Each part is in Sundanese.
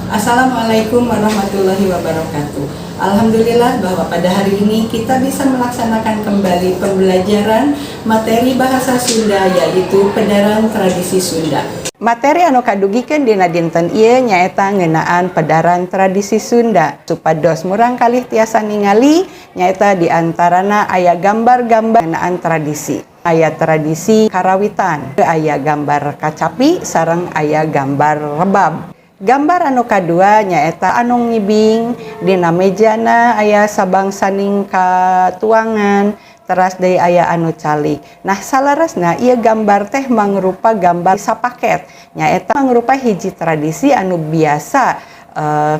Assalamualaikum warahmatullahi wabarakatuh. Alhamdulillah bahwa pada hari ini kita bisa melaksanakan kembali pembelajaran materi bahasa Sunda, yaitu pedaran tradisi Sunda. Materi anu kadugikeun dina dinten ieu nyaeta ngeunaan pedaran tradisi Sunda. Supados murangkalih tiasa ningali, nyaeta di antarana aya gambar-gambar ngeunaan tradisi. Aya tradisi karawitan, aya gambar kacapi sareng aya gambar rebab. Gambar anu kadua nyaeta anu ngibing, dina mejana aya sabangsaning katuangan, teras deui aya anu calik. Nah, saleresna ieu gambar teh mangrupa gambar sapaket, nyaeta mangrupa hiji tradisi anu biasa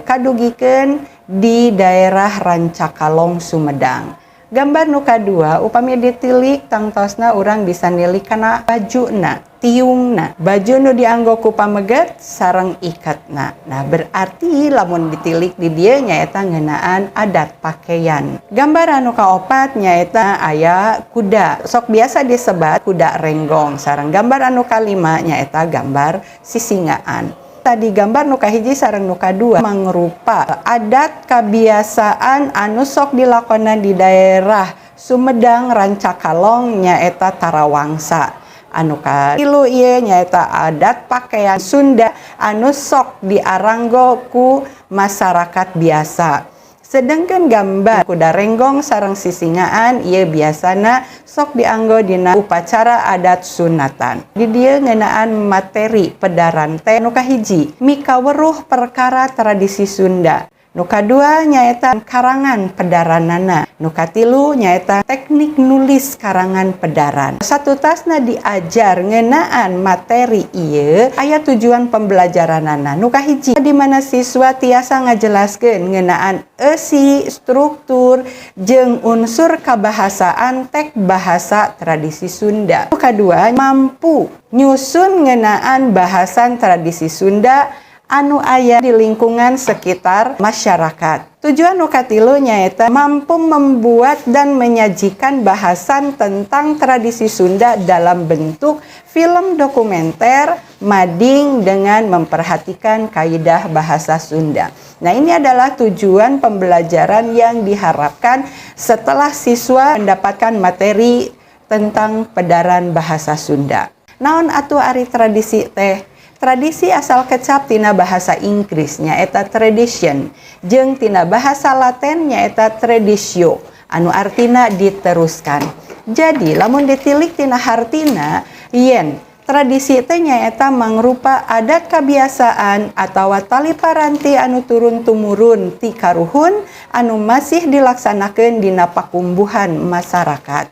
kadugikeun di daerah Rancakalong, Sumedang. Gambar nu kadua, upami ditilik tangtosna urang bisa nilik kana bajuna, tiungna, baju nu dianggo ku pameget sareng iketna. Nah, berarti lamun ditilik di dieu nyaeta ngeunaan adat pakaian. Gambar anu kaopat nyaeta aya kuda, sok biasa disebat kuda renggong. Sareng gambar anu kalima nyaeta gambar sisingaan. Tadi gambar nu kahiji sareng nu kadua mangrupa adat kebiasaan anu sok dilakonan di daerah Sumedang, Rancakalong, nyaeta tarawangsa. Anu katilu ieu nyaeta adat pakaian Sunda anu sok diaranggo ku masyarakat biasa. Sedangkan gambar kuda renggong sareng sisingaan ieu biasana sok dianggo dina upacara adat sunatan. Di dieu ngeunaan materi pedaran teh, nu kahiji mikaweruh perkara tradisi Sunda. Nu kadua nyaeta karangan pedaranana. Nu katilu nyaeta teknik nulis karangan pedaran. Satutasna diajar ngeunaan materi ieu aya tujuan pembelajaranana. Nu kahiji, di mana siswa tiasa ngajelaskeun ngeunaan eusi, struktur, jeung unsur kabahasaan teks bahasa tradisi Sunda. Nu kadua, mampu nyusun ngeunaan bahasan tradisi Sunda anu aya di lingkungan sekitar masyarakat. Tujuan nu katilu nyaeta mampu membuat dan menyajikan bahasan tentang tradisi Sunda dalam bentuk film dokumenter mading dengan memperhatikan kaidah bahasa Sunda. Nah, ini adalah tujuan pembelajaran yang diharapkan setelah siswa mendapatkan materi tentang pedaran bahasa Sunda. Naon atuh ari tradisi teh? Tradisi asal kecap tina bahasa Inggris nyaeta tradition, jeung tina bahasa Latin nyaeta traditio, anu artina diteruskan. Jadi lamun ditilik tina hartina, yen tradisi teh nyaeta mangrupa adat kebiasaan atawa tali paranti anu turun tumurun ti karuhun anu masih dilaksanakeun dina pakumbuhan masyarakat.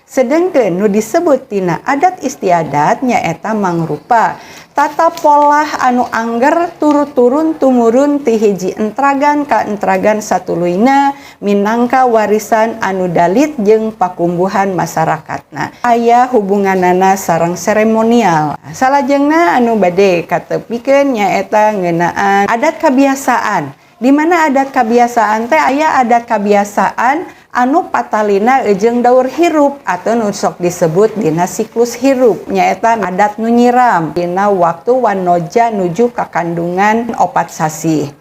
Sedangkan nu disebut tina adat istiadat nyaeta mangrupa tata polah anu angger turut-turun tumurun ti hiji entragan ka entragan satuluyna minangka warisan anu dalit jeung pakumbuhan masyarakatna. Aya hubunganana sareng seremonial. Salajengna anu bade katepikeun nyaeta ngeunaan adat kebiasaan. Di mana adat kebiasaan teh aya adat kebiasaan anu patalina jeung daur hirup atau nu sok disebut dina siklus hirup, nyaeta adat nu nyiram dina waktu wanoja nuju ka kandungan 4 sasih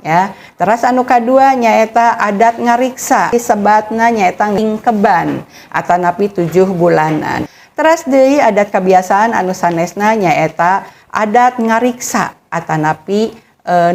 ya. Terus anu kadua nyaeta adat ngariksa, disebatna nyaeta ngingkeban atanapi 7 bulanan. Terus deui adat kebiasaan anu sanesna nyaeta adat ngariksa atanapi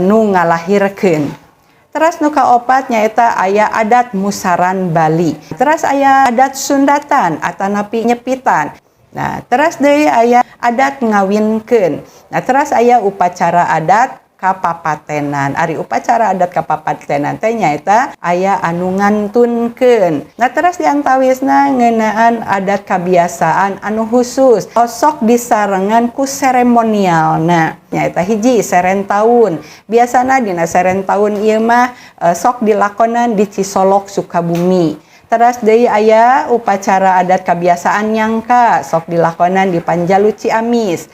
nu ngalahirkeun. Terus nu kaopat nyaeta aya adat musaran Bali. Terus aya adat sundatan atanapi nyepitan. Nah, terus deui aya adat ngawinkeun. Nah, terus aya upacara adat kapapatenan. Ari upacara adat kapapatenan teh nyaeta aya anu ngantunkeun. Nah, terus diantawisna ngeunaan adat kebiasaan anu khusus osok disarengan ku seremonialna, nyaeta hiji, seren taun. Biasana dina seren taun ieu mah sok dilakonan di Cisolok, Sukabumi. Teras deui aya upacara adat kebiasaan nyangka, sok dilakonan di Panjalu, Ciamis.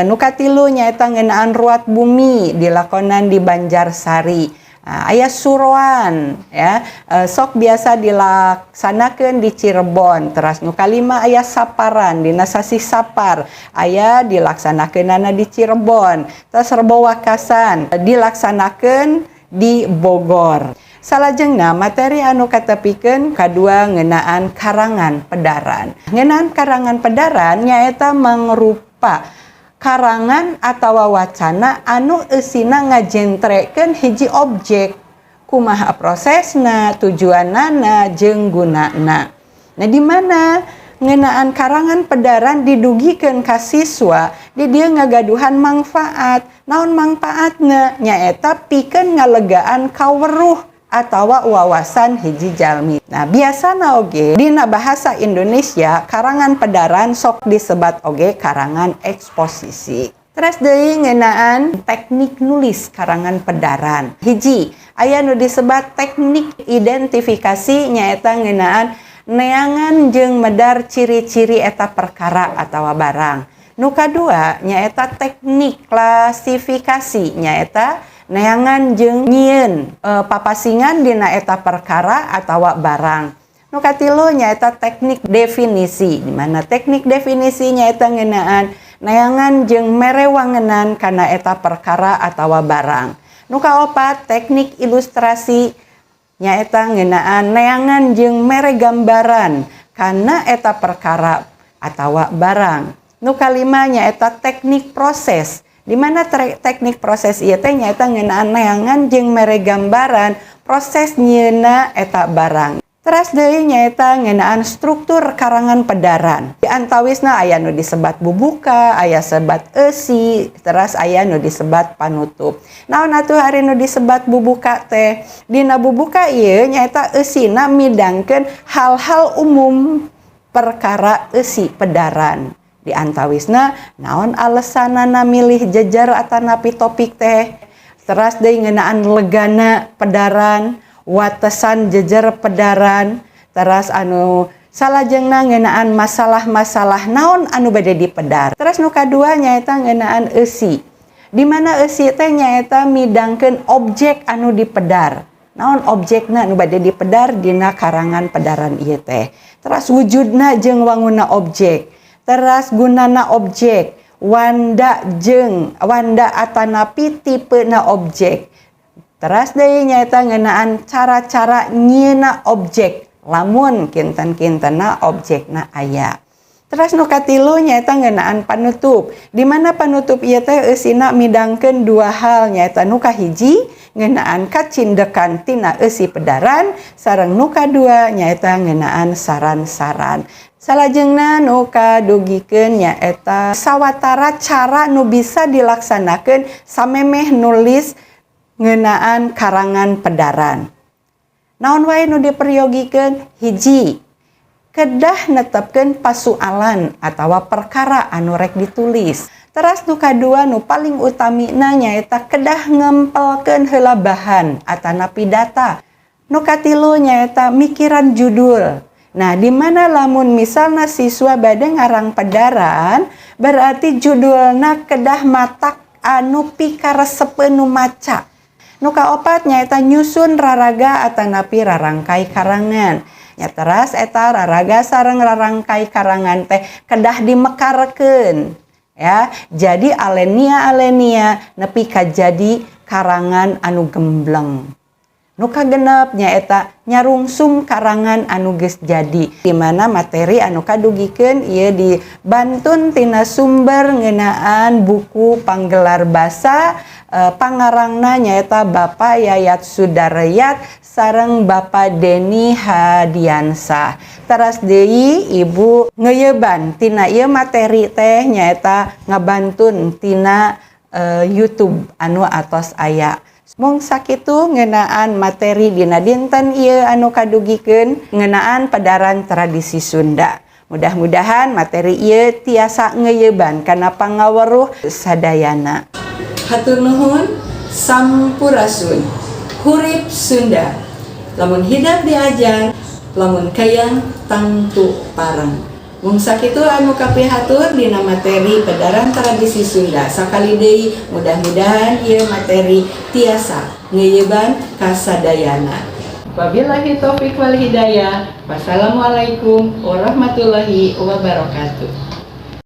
Nu katilu nyaeta ngeunaan ruat bumi, dilakonan di Banjarsari. Nah, aya suroan ya, sok biasa dilaksanakeun di Cirebon. Teras nu kalima aya saparan dina sasih Sapar, aya dilaksanakeunana di Cirebon. Terus Rebo Wakasan dilaksanakeun di Bogor. Salajengna materi anu katepikeun kadua ngeunaan karangan pedaran. Ngeunaan karangan pedaran nyaeta mangrupa karangan atawa wacana anu eusina ngajentrekeun hiji objek, kumaha prosesna, tujuanana, jeung gunana. Nah, di mana ngeunaan karangan pedaran didugikeun ka siswa, di dieu ngagaduhan manfaat. Naon manfaatna? Nyaeta pikeun ngalegaan kaweruh atawa wawasan hiji jalmi. Nah, biasana oge dina bahasa Indonesia karangan pedaran sok disebat oge karangan eksposisi. Teras deui ngeunaan teknik nulis karangan pedaran. Hiji, aya nu disebat teknik identifikasi, nyaeta ngeunaan neangan jeung medar ciri-ciri eta perkara atawa barang. Nu kadua nyaeta teknik klasifikasi, nyaeta neangan jeung nyieun papasingan dina eta perkara atawa barang. Nu katilu nyaeta teknik definisi, di mana teknik definisi nyaeta ngeunaan neangan jeung mere wangenan kana eta perkara atawa barang. Nu kaopat teknik ilustrasi, nyaeta ngeunaan neangan jeung mere gambaran kana eta perkara atawa barang. Nu kalima nyaeta teknik proses, di mana teknik proses ieu teh nyaeta ngeunaan neangan jeung mere gambaran proses nyieunna eta barang. Teras deui nyaeta ngeunaan struktur karangan pedaran. Di antawisna aya nu disebat bubuka, aya sebat eusi, teras aya nu disebat panutup. Naon atuh ari nu disebat bubuka teh? Dina bubuka ieu nyaeta eusina midangkeun hal-hal umum perkara eusi pedaran. Di antawisna naon alesanana milih jejer atanapi topik teh. Teras deui ngeunaan legana pedaran, watesan jejer pedaran, teras anu salajengna ngeunaan masalah-masalah naon anu bade dipedar. Teras nu kadua nyaeta ngeunaan eusi. Di mana eusi teh nyaeta midangkeun objek anu dipedar. Naon objekna nu bade dipedar dina karangan pedaran ieu teh. Teras wujudna jeung wanguna objek. Teras gunana objek, wanda jeung wanda atanapi tipena objek. Teras deui nyaeta ngeunaan cara-cara nyieunna objek lamun kinten-kintenna objekna aya. Teras nu katilu nyaeta ngeunaan panutup. Di mana panutup ieu teh eusina midangkeun dua hal, nyaeta nu kahiji ngeunaan kacindekan tina eusi pedaran sareng nu kadua nyaeta ngeunaan saran-saran. Salajengna nu kadugikeun nyaeta sawatara cara nu bisa dilaksanakeun samemeh nulis ngeunaan karangan pedaran. Naon wae nu diperyogikeun? Hiji, kedah netepkeun pasualan atawa perkara anu rek ditulis. Teras nu kadua, nu paling utamina, nyaeta kedah ngempelkeun heula bahan atanapi data. Nu katilu nyaeta mikiran judul. Nah, di mana lamun misalna siswa bade ngarang pedaran, berarti judulna kedah matak anu pikaresepeun nu maca. Nu kaopat nyaeta nyusun raraga atanapi rarangkai karangan. Nya, teras eta raraga sareng rarangkai karangan teh kedah dimekarkeun ya. Jadi alinea alinea nepi ka jadi karangan anu gembleng. Nu kagenep nyaeta nyarungsum karangan anu geus jadi. Di mana materi anu kadugikeun ieu dibantun tina sumber ngeunaan buku Panggelar Basa, pangarangna nyaeta Bapak Yayat Sudaryat sareng Bapak Deni Hadiansah. Teras deui ibu ngeuyeban tina ieu materi teh nyaeta ngabantun tina YouTube anu atos aya. Mung sakitu ngeunaan materi dina dinten ieu anu kadugikeun ngeunaan pedaran tradisi Sunda. Mudah-mudahan materi ieu tiasa ngeuyeban kana pangaweruh sadayana. Hatur nuhun, sampurasun. Hurip Sunda. Lamun hidep diajar, lamun kayang tangtu pareng. Mung sakitu anu kapihatur dina materi pedaran tradisi Sunda. Sakali deui, mudah-mudahan ieu materi tiasa ngeuyeban kasadayana. Wabillahi taufik wal hidayah. Wassalamualaikum warahmatullahi wabarakatuh.